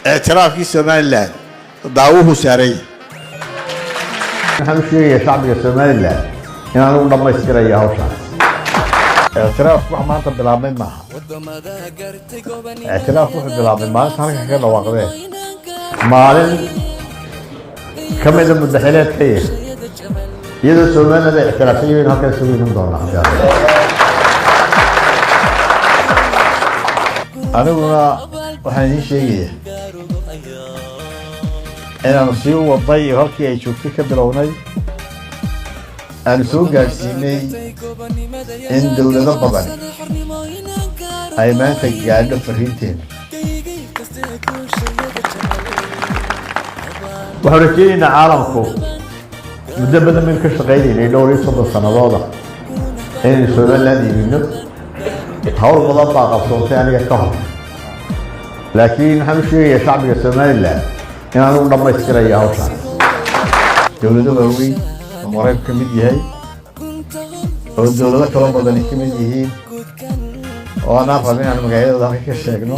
Ictiraafkii Somaliland daawuhu saaray. Waxaan u sheegayaa shacbiga Somaliland in anugu dhammaystirayo hawshaas. Ictiraafku wax maanta bilaabmay maaha. Ictiraafku wuxuu bilaabmay maalinta halka kaga dhawaaqdeen, maalin ka mida muddaxileedkaya, iyadoo Somaliland ay ictiraafsan yihiin halkan isugu iman doonaa. Aniguna waxaan idiin sheegayaa inaanu sii wadnay oo halkii ay joogtay ka bilownay, aanu soo gaadhsiinay in dowlado badan ay maanta gaadho fariinteena. Waxaan rajeynaynaa caalamku muddo badan baynu ka shaqaynaynay, dhowr iyo 30 sanadooda, inaynu Somaliland iibino. Hawl badan baa qabsoontay aniga ka hor, laakiin waxaan u sheegayaa shacbiga Somaliland in anugu dhammaystirayo hawshaas. Dowlado waaweyn oo Maraykanku ka mid yahay oo dowlado kaloo badani ka mid yihiin oo aanaan rabin inaan magacyadooda halka ka sheegno.